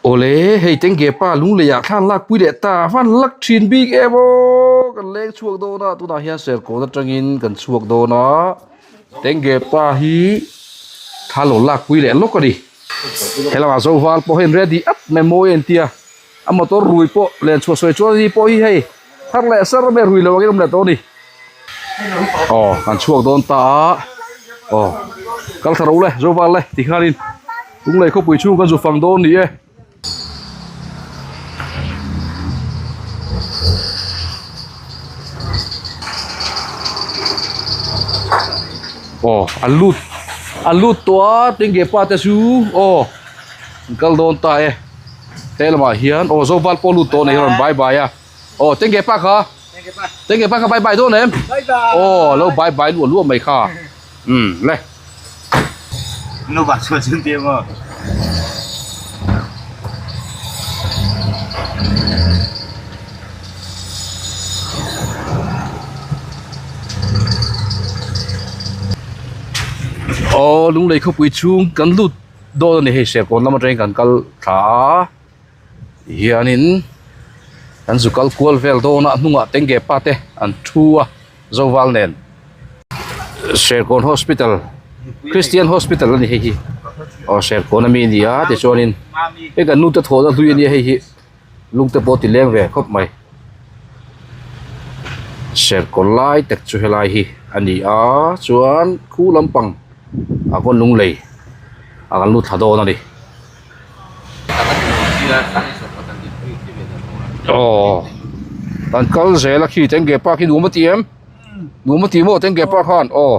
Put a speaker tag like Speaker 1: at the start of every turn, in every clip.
Speaker 1: Awle, hei Tengge pa lungleiah thlan lakpui leh ta van lak thin bik em aw, kan leng chhuak dawn a, tunah hian Serkawn atangin kan chhuak dawn a, Tengge pa hi thla lo lakpui leh lawk a ni. Helamah Zoval pawh hian ready at mai mawi a intia, a motor rui pawh len chhuah sawi chuan ani pawh hi hei thar leh sar mai rui lo angin a awm leh tawh a ni. Aw kan chhuak dawn ta a, aw kal thla ro le Zoval le ti khanin. Lunglei khawpui chhung kan zu fang dawn ni e. Aw an lut an lut tawh a Tengge pa te chu aw an kal dawn ta e he lamah hian aw Zoval pawh lut tawh a ni a rawn bye bye a aw Tengge pa kha Tengge pa kha bye bye dawn em aw lo bye bye luah luah mai kha. Um le.
Speaker 2: Nu bak chuan chun ti maw.
Speaker 1: Aw lunglei khawpui chhung kan lut dawn a ni hei Serkawn lam atangin kan kal thla a hianin kan zu kal kual vel dawn a hnungah Tengge pa te an thu a Zoval nen. Serkawn Hospital Christian Hospital a ni hei hi aw Serkawn ami a ni a tichuanin hei kan nu te thawhna hlui a nia hei hi lung te pawh a ti leng ve khawp mai Serkawn lai tak chu helai hi a ni a chuan khu lampang ah khawn lunglei a kan lut thla dawn a ni. Aw kan kal zel a khi Tengge park hi nuam a ti em nuam a ti maw Tengge park khan aw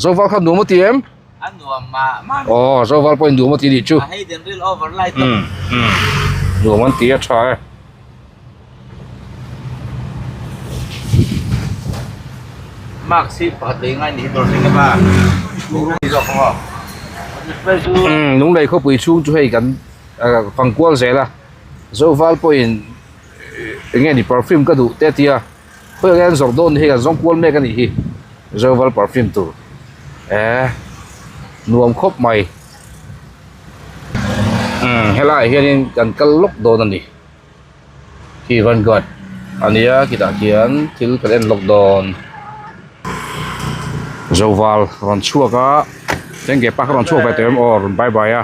Speaker 1: Zoval khan nuam a ti em
Speaker 2: A nuam mah mah
Speaker 1: aw Zoval pawhin nuam a ti nih chu
Speaker 2: a hei den ril over light
Speaker 1: um um nuam an ti a tha e.
Speaker 2: Mark si pakhat lei ngai ni dawr thleng pa zawk maw
Speaker 1: um lunglei khawpui chhung chu hei kan fangkual zel a Zoval pawhin eng nge ni perfume ka duh te a ti a khawiah hian zawrh dawn ni hei kan zawng kual mek a nih hi Zoval perfume tur eh nuam khawp mai umm helaiah hianin kan kal lawk dawn a ni. Khi van guard a nia khitah khian thil kan en lawk dawn Zoval rawn chhuak a Tengge pa kha rawn chhuak ve tawh em aw rawn bye bye a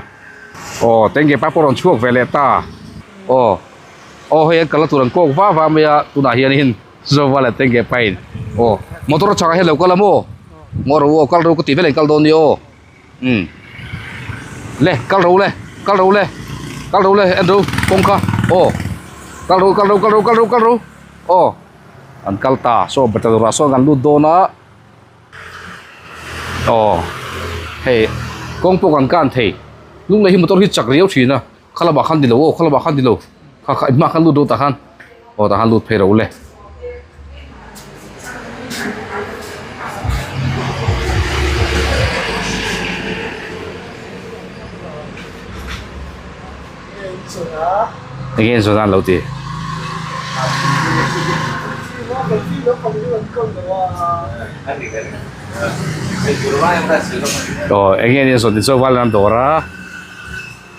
Speaker 1: aw Tengge pa pawh rawn chhuak ve leh ta aw aw hei an kalna tur an kawk va va mai a tunah hianin Zoval leh Tengge pa in aw motor chhakah hian lo kal a maw maw ro aw kal ro ka tih vel in kal dawn nia aw. Um le kal ro le kal ro le kal ro le en ro kawng kha aw kal ro kal ro kal ro kal ro kal ro aw an kal ta saw bata dawrah sawn kan lut dawn a aw hei kawng pawh kan kan thei hnung leh hi motor hi chak riau thin a kha lamah khan ni lo aw kha lamah khan ni lo kha kha hmaah khan lut ro tah khan aw tah khan lut phei ro le. Enge in zawn a an lo ti. Aw enge an in zawn ti chuan an dawr a.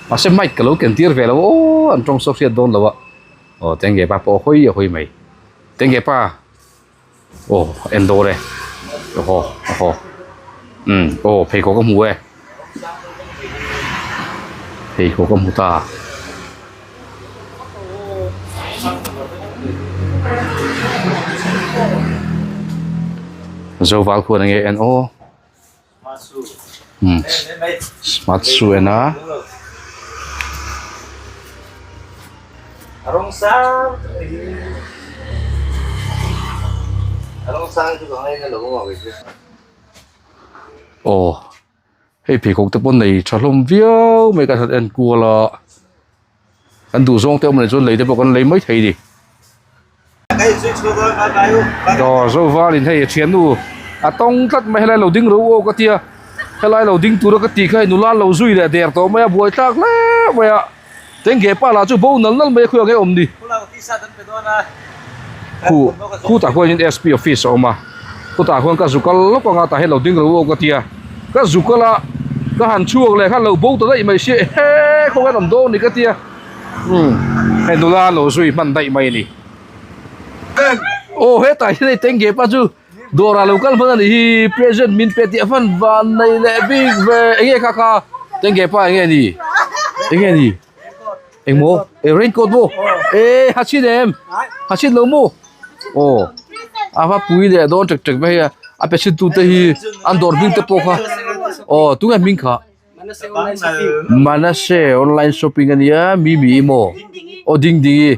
Speaker 1: Mahse mic ka lo ken tir ve lo aw an tawng saw hriat dawn lo a aw Tengge pa pawh hawi a hawi mai Tengge pa aw en dawn e aw aw umm aw pheikhawk ka hmu e pheikhawk ka hmu ta. Zoval khuan enge en aw. Smart shoe en a. Aw hei pheikhawk te pawh nei tha hlawm viau mai ka han en kual a kan duh zawng te awm anih chuan lei te pawh kan lei mai thei a ni. Aw Zovalin hei a thiannu a tawng tlat mai helai lo ding ro aw ka tia helai lo ding tura ka tih kha hei nula an lo zui leh der tawh mai a buai thlak hle mai a Tengge pa lah chu bo nal nal mai a khawiah nge awm ni khu khutah khuanin SP office a awm a khutah khuan ka zu kal lawk anga tah hian lo ding ro aw ka tia ka zu kal a ka han chhuak leh khan lo bo ta daih mai sia ehe khawngaih an awm dawn ni ka tia. Umm hei nula lo zui hman daih mai a ni. Aw hetah hian hei tengge pa chu dawrah lo kal hman a nih hi present min pe tih a hman van nei leh bik ve enge kha kha tengge pa enge ni enge ni engmaw e raincoat maw e ha chhin em ha chhin lo maw aw a va pui leh dawn tek tek mai a a pe chhin tute hi an dawr hming te pawh kha aw tunge hming kha. Manase online shopping a nia Mimi i maw aw ding ding i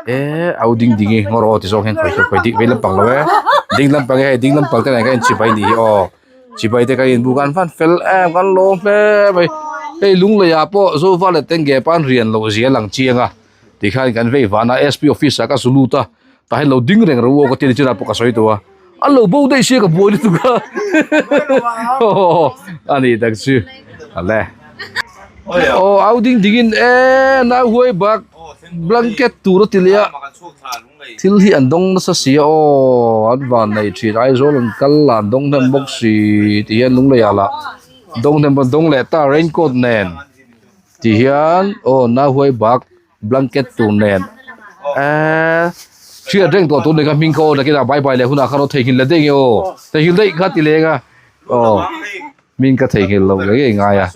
Speaker 1: eh au ding ding i ngawr aw ti zawng hian khawi khawi dik vei lampang lo e ding lampang e hei ding lampang te nen khan chibai ni hi aw chibai te kan inbuk an van fel em kan lawm hle mai hei lunglei ah pawh zova leh tengge pan rian loh zia lang chiang a tikhan kan vei van a sp office ah ka zu lut a tah hian lo ding reng ro aw ka ti a ni chinah pawh ka sawi tawh a an lo bo daih sia ka buai lutuk a a ni tak chu ale aw au ding ding in e nau huai bak blanket tur a ti leh a thil hi an dawng nasa si a aw an van nei thin Aizawl an kal lah an dawng hnem bawk si ti hian lunglei ah lah dawng hnem dawng leh ta raincoat nen. Ti hian aw Nahuai bak blanket tur nen eee hriat reng tawh tur ni kha hming kha aw nakinah bye bye leh hunah khan aw theihnghilh leh daih nge aw theihnghilh daih kha ti leng a aw hming ka theihnghilh loh ngei ngei ngai a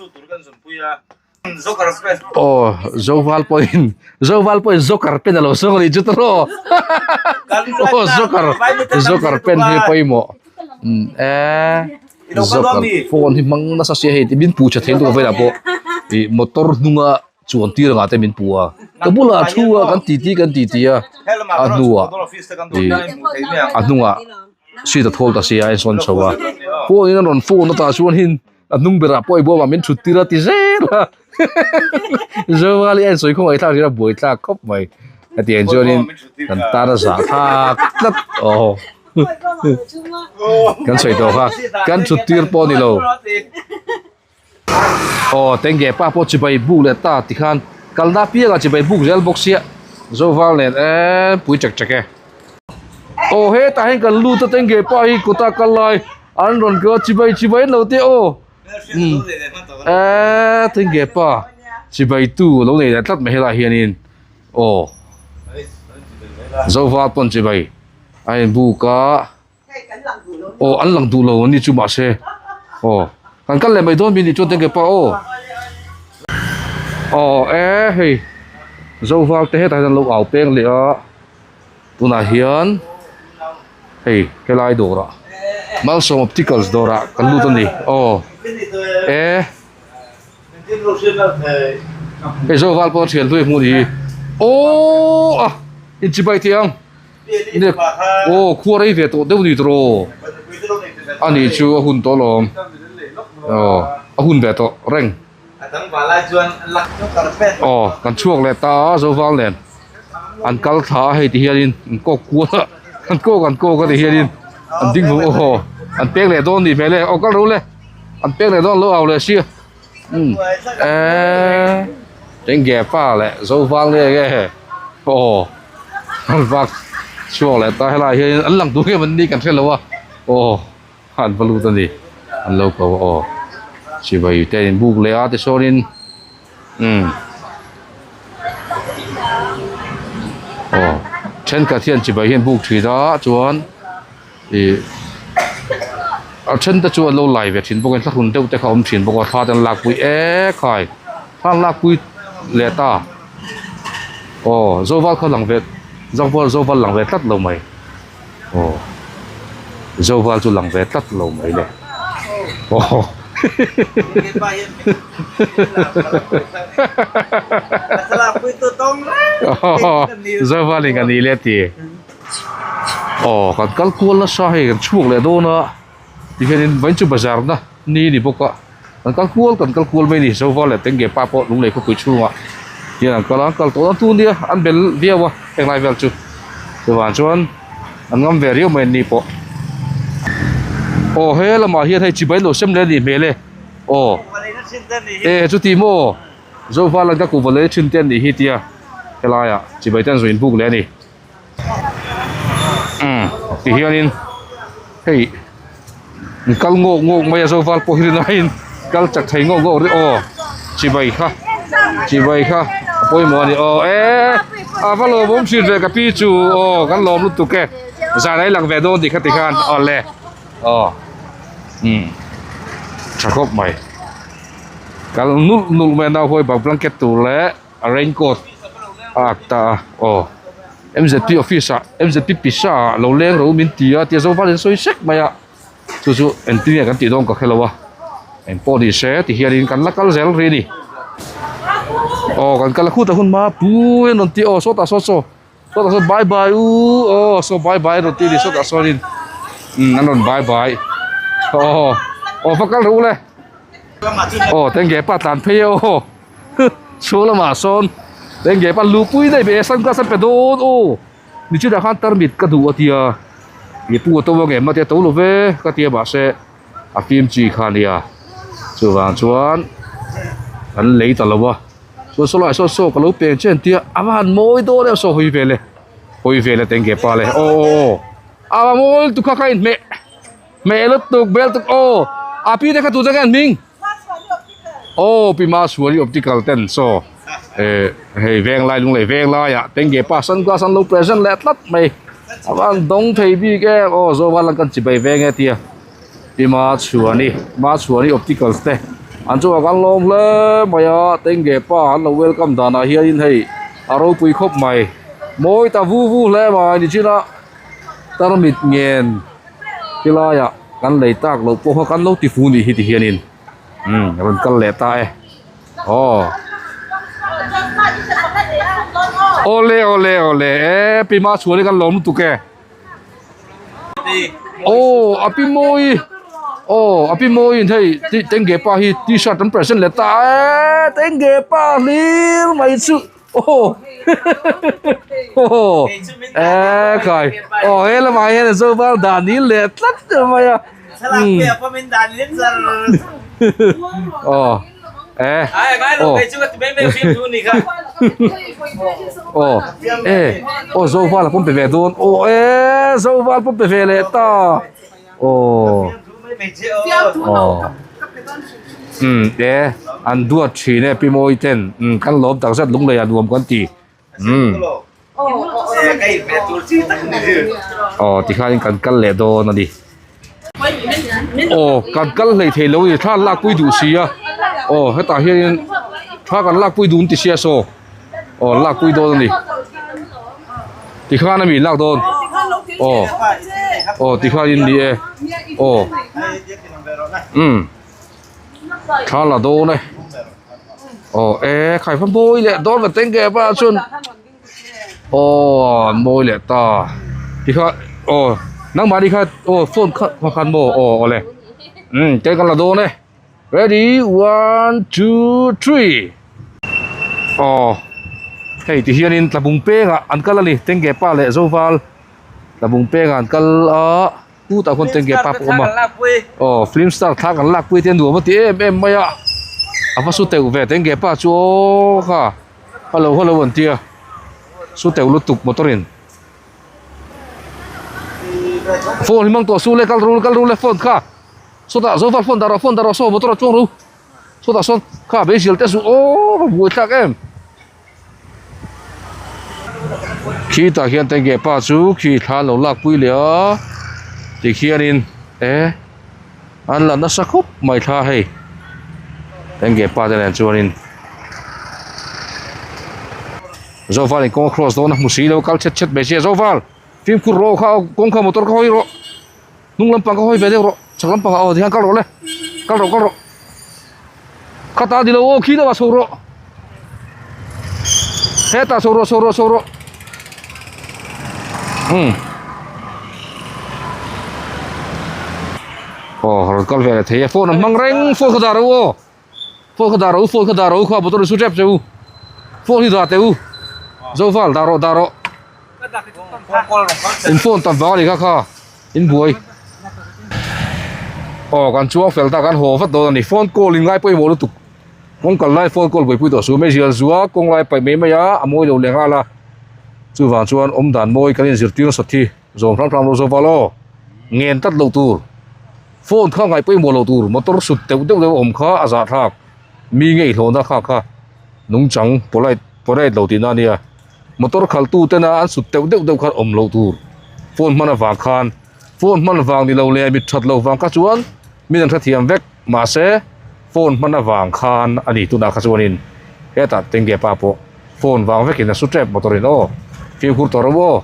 Speaker 1: aw Zoval pawhin Zoval pawhin Joker pen a lo sawng a nih chu ta rawh aw Joker Joker pen hi pawimawh eee. Zawk phone hi hmang nasa sia hei min pu tha thei lutuk a velah pawh ih motor hnunga chuan tir angah te min pu a ka bulah a thu a kan titi kan titi a a hnuah ih a hnungah seat a thawl ta sia a insawn chho a phone in a rawn phone a tah chuan hin a hnung berah pawh i bawmah min thut tir a ti zel a Zoval hi a insawi khawng ngaihthlak hi a buai thlak khawp mai hetiang chuanin kan tan a zah thlak tlat aw. Kan sawi tawh kha kan thut tir pawh ni lo aw tengge pa pawh chibai buk leh ta tikhan kalna piangah chibai buk zel bawk sia zoval nen eee pui chek chek e aw hetah hian kan lut a tengge pa hi kawta kal lai an rawn kal a chibai chibai an lo tia aw eee tengge pa chibai tu lo nei leh tlat mai helaiah hianin aw zoval pawn chibai. A inbuk a aw an lang duh lo ani chu mahse aw kan kal leh mai dawn mi nih chuan tengke pa aw aw e hei zoval te hetah hian an lo au peng leh a tunah hian hei helai dawrah malsawm opticals dawrah kan lut a ni aw e. Hei zoval pawh a thian hlui hmuh ni hi aw a inchibai thei ang. Aw khua rei ve tawh deuh ni tawh a nih chu a hun tawh alawm aw a hun ve tawh reng aw kan chhuak leh ta a zoval nen an kal thla a hei ti hianin an kawk kual a an kawk an kawk a ti hianin an ding vung aw an pek leh dawn nih hmel e aw kal ro le an pek leh dawn lo au leh sia umm eee enge pa leh zoval nge nge aw. An vak chhuak leh ta helai hian an lang duh em an ni kan hre lo a aw an va lut a ni an lo ko a aw chibai te in buk leh a tichuanin umm aw thenkhat hian chibai hian buk thin a chuan ih a then te chu an lo lai ve thin bawk a thlahrun deuh te kha a awm thin bawk a thla te an lakpui ek khai thla an lakpui leh ta. Aw Zoval kha lang ve Zoval Zoval lang ve tlat lo mai aw Zoval chu lang ve tlat lo mai le aw Zoval in ka ni le ti aw kan kal kual nasa hei kan chhuak leh dawn a tihianin vawiin chu bazar na ni a ni bawk a. Kan kal kual kan kal kual mai a ni Zoval leh Tengge pa pawh Lunglei khawpui chhungah hian an kal a an kal tawh a tu nia an bel viau a henglai vel chu chuvang chuan an ngam ve riau mai an ni pawh aw he lamah hian hei chibai lo sem leh a nih hmel e aw e chuti maw Zoval an ka kuhva leh thin te an nih hi tia helaiah chibai te an zawh inbuk leh a ni. Umm ti hianin hei an kal ngawk ngawk mai a zoval pawh hi rin aiin kal chak thei ngawk ngawk rih aw chibai kha chibai kha a pawimawh a ni aw e a va lawmawm thin ve ka pi chu aw kan lawm lutuk e zan a i lang ve dawn tih kha tikhan aw le aw umm tha khawp mai kal nulh nulh mai a nau huai bang blanket tur leh a raincoat a ak ta a aw M_Z_P office ah M_Z_P pisa ah lo leng ro min ti a tia zo valin sawi sek mai a. Chu chu engtin nge kan tih dawn ka hrelo a eng pawh ni se ti hianin kan la kal zel ri a ni aw kan kal a khut a hun hma pui an rawn ti aw sawtah sawn saw sawtah sawn bye bye u aw saw bye bye an rawn ti a ni sawtah sawnin umm an rawn bye bye aw aw va kal rawh u le aw tenge pa tlan phei e aw chhung lamah sawn tenge pa luhpui daih ve sunglass an pe dawn aw. Nichina khan tarmit ka duh a tia, i pu a to ang em a tia to lo ve ka tia mahse a fim chi kha a nia chuvang chuan kan lei ta lo a chuan saw lai saw saw ka lo peng che an tia a va han mawi dawn em saw hawi vel e hawi vel e tenge pa le aw aw aw a va mawi lutuk kha kha inhmeh hmeh lutuk bel tuk aw a pi te kha tute kha an hming. Aw pi Masuali optical ten saw eh hei venglai lunglei venglaiah tenge pa sunglass an lo present leh tlat mai a van dawng thei bik em aw zawva lang kan chibai veng e tia pi Machhuani Machhuani opticals te an chungah kan lawm hle mai a tenge pa an lo welcome danah hianin hei a ropui khawp mai mawi ta vu vu hle mai nichina tarmit ngen. Tilaiah kan lei tak loh pawh kha kan lo ti fu nih hi ti hianin umm rawn kal leh ta e aw awle awle awle e pi ma chhuan hi kan lawm lutuk e aw a pi mawi aw a pi mawiin hei tenge pa hi t-shirt an present leh ta e tenge pa hlir mai chu. Aw e kai aw he lamah hian a zo val dan nil leh tlat mai a aw e aw aw e aw zo val a pawm pe ve dawn aw e zo val pawm pe ve leh ta. Aw aw umm e an duat thin e pi mawi ten umm kan lawm tak zet lunglei ah nuam kan ti umm aw tikhanin kan kal leh dawn a ni aw kan kal hlei thei lo a ni thla an lakpui duh si a aw hetah hianin thla kan lakpui duh an ti sia saw aw lakpui dawn a ni. Tikhan a mi lak dawn aw aw tikhan in ni e aw umm thla la dawn e aw e khai va mawi leh dawn ve teng ke pa chuan aw an mawi leh ta tikhan aw nangmahni kha aw phone kha khan maw aw awle umm te kan la dawn e. Ready one two three aw hei ti hianin tlabung pengah an kal a ni tenge pa leh zoval tlabung pengah an kal a chutah khuan tenge pa pawh a awm a aw film star thla kan lakpui te nuam a ti em em mai a a va su teuh ve tenge pa chu aw kha hello hello an tia su teuh lutuk motor in. Phone hi hmang tawh su le kal ru kal ru le phone kha. Sawtah zo val phone dah rawh phone dah rawh saw motor ah chuang ru sawtah sawn kha beisil te chu aw va buai thlak em khi tah hian tenge pa chu khi thla an lo lak pui leh a tikhianin e an la nasa khawp mai thla hei tenge pa te nen chuanin zoval in kawng a cross dawn a hmu si lo kal chhet chhet mai sia zoval fimkhur rawh kha kawng kha motor kha hawi rawh. Hnung lampang ka hawi ve deuh rawh chhak lampang ah aw tihian kal rawh le kal rawh kal rawh khata ni lo aw khi deuh ah chho rawh hetah chho rawh chho rawh chho rawh umm aw rawn kal ve leh thei e phone an hmang reng phone kha dah rawh u aw phone kha dah rawh u phone kha dah rawh u kha motor in su tep che u phone hi dah teh u zoval dah rawh dah rawh. In phone tam vang a ni kha kha in buai aw kan chuang fel ta kan haw vat dawn a ni phone call in ngai pawimawh lutuk kawng kal lai phone call buaipui tawh su mai zial zua kawng lai paih mai mai a a mawi lo leh nghal a chuvang chuan awm dan mawi kan inzirtir nasat hi zawm hram hram lo zawk val aw ngen tlat loh tur phone kha ngaih pawimawh loh tur motor sut deuh deuh deuh a awm kha a zahthlak mi nge i hlawhna kha kha nungchang polite. Parade lo tihna a nia. Motor khaltu tena an sut teuh deuh deuh khan awm loh tur phone hman avang khan phone hman vang ni lo leh mit that loh vang kha chuan min an hrethiam vek mahse phone hman avang khan a ni tunah kha chuanin hetah tengge pa pawh phone vang vekin a su tep motor in aw fimkhur tawh rawh u aw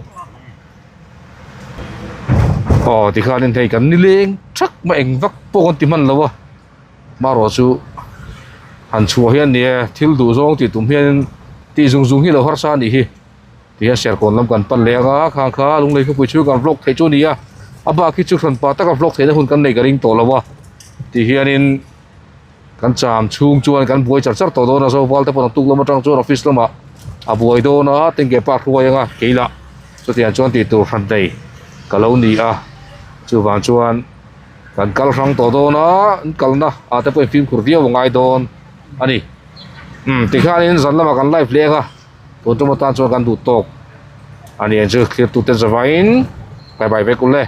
Speaker 1: aw tikhanin hei kan nileng thak mai eng vak pawh kan ti hman lo a. Marawh chu han chhuah hian ni e, thil duh zawng tih tum hian tih zung zung hi lo harsa a nih hi. Tihian Serkawn lam kan pan leh anga khang kha Lunglei khawpui chhung kan vlog theih chu a ni a, a bak hi chu hran pa taka vlog theihna hun kan nei ka ring tawh lo a. Tihianin kan cham chhung chuan kan buai char char tawh dawn a, Zoval te pawh naktuk lam atang chuan office lamah a buai dawn a, Tengge park hruai anga keilah chutiang chuan tih tur hran nei ka lo ni a, chuvang chuan. Kan kal hrang tawh dawn a, an kalna ah te pawhin fimkhur viau a ngai dawn a ni. Umm tikhianin zan lamah kan live leng a, tun tum atan chuan kan duh tawk a ni ang chu. Thlir tute zavaiin bye bye vek u le.